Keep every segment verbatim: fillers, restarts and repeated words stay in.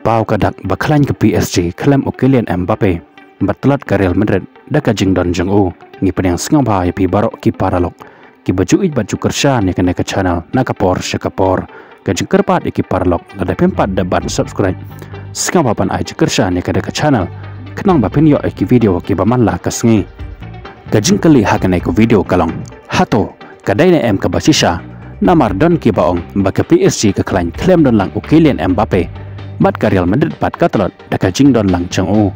Paw ka dak ba khlaiñ ka P S G khlem u Kylian Mbappe bad tlot ka Real Madrid da ka jingdon jong u. Ngi pdiang sngewbha ïa phi baroh ki paralok kiba ju ïeit bad ju kyrshan ïa kane ka channel na ka por sha ka por. Ka jingkyrpad ïa ki paralok, lada phim pat dep ban subscribe, sngewbha ban ai jingkyrshan ïa kane ka channel khnang ba phin ïoh ïa ki video kiba man la ka sngi. Ka jingkylli ha kane ka video ka long, hato ka dei ne em kaba shisha? Namar don kiba ong ba ka P S G ka khlaiñ khlem don lang u Kylian Mbappe bad ka Real Madrid pat ka tlot da ka jingdon lang jong u.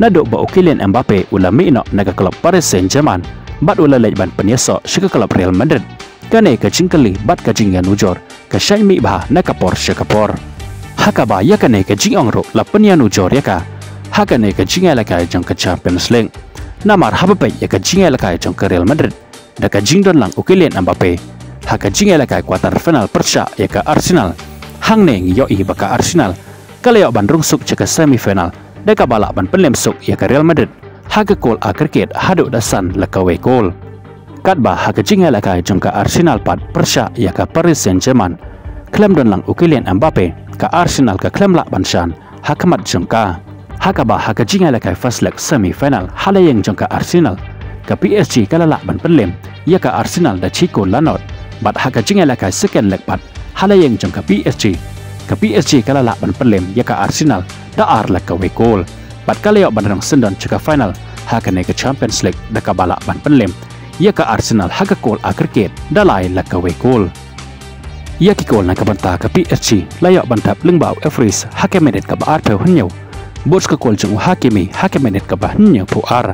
Naduh ba u Kylian Mbappe u la mih noh na ka klub Paris Saint-Germain bad u la leit ban pynïasoh sha ka klub Real Madrid, kane ka jingkylli bad ka jingïanujor ka shait mih bha na ka por sha ka por. Ha kaba ïa kane ka jingong ruh la pynïanujor ïa ka ha kane ka jingïalehkai jong ka Champions League. Namar haba peit ïa ka jingïalehkai jong ka Real Madrid da ka jingdon lang u Kylian Mbappe ha ka jingïalehkai quarter final pyrshah ïa ka Arsenal, hangne ngi ïohi ba ka Arsenal ka la ïoh ban rung suk sha ka semi final da kaba lah ban pynlem suk ïa ka Real Madrid ha ka kol aggregate haduh da san la kawei kol. Katba ha ka jingïalehkai jong ka Arsenal pat pyrshah ïa ka Paris Saint-Germain, khlem don lang u Kylian Mbappe, ka Arsenal ka khlem lah ban shan ha khmat jong ka. Ha kaba ha ka jingïalehkai first leg semi final ha la ïing jong ka Arsenal, ka P S G ka la lah ban pynlem ïa ka Arsenal da shi kol la nod. Bad ha ka jingïalehkai second leg pat ha la ïing jong ka P S G, ka P S G ka la lah ban pynlem ïa ka Arsenal da ar la kawei kol. Bad ka la ïoh ban rung syndon sha ka final ha kane ka Champions League da kaba lah ban pynlem ïa ka Arsenal ha ka kol aggregate da lai la kawei kol. Ïa ki kol na ka bynta ka P S G la ïoh ban thep lyngba u Dumfries ha ka minit kaba arphew hynñiew, bad ka kol jong u Hakimi ha ka minit kaba hynñiewphew ar.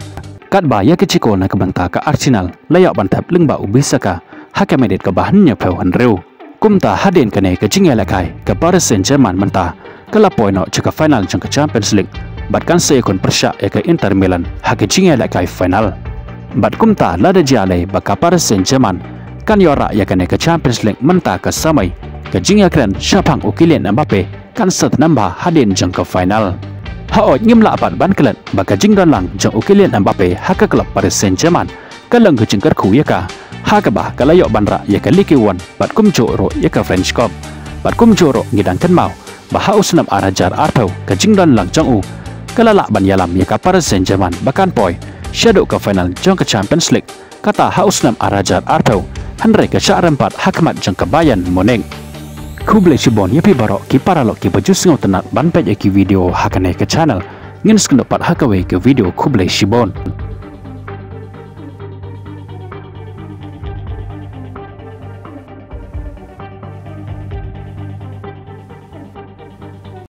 Katba ïa ki shi kol na ka bynta ka Arsenal la ïoh ban thep lyngba u Bissaka ha ka minit kaba hynñiewphew hynriew. Kumta hadien kane ka jingïalehkai, ka Paris Saint-Germain mynta ka la poi noh sha ka final jong ka Champions League bad kan sa ïakhun pyrshah ïa ka Inter Milan ha ka jingïalehkai final. Bad kumta lada jia lei ba ka Paris Saint-Germain kan ïoh rah ïa kane ka Champions League mynta ka samoi, ka jingïakren shaphang u Kylian Mbappe kan sa tnam bha hadien jong ka final. Haoid ngim lah pat ban klet ba ka jingdon lang jong u Kylian Mbappe ha ka klub Paris Saint-Germain ka long ka jingkyrkhu ïa ka, ha kaba ka la ïoh ban rah ïa ka Ligue One bad kumjuh ruh ïa ka French Cup. Bad kumjuh ruh ngi dang kynmaw ba ha u snem ar hajar arphew ka jingdon lang jong u ka la lah ban ïalam ïa ka Paris Saint-Germain ba kan poi shaduh ka final jong ka Champions League, kata ha u snem ar hajar arphew, hynrei ka shah rem pat ha khmat jong ka Bayern Munich. Khublei shibun ïa phi baroh ki paralok kiba ju sngewtynnat ban peit ïa ki video ha kane ka channel. Ngin sa ïakynduh pat ha kawei ka video, khublei shibun.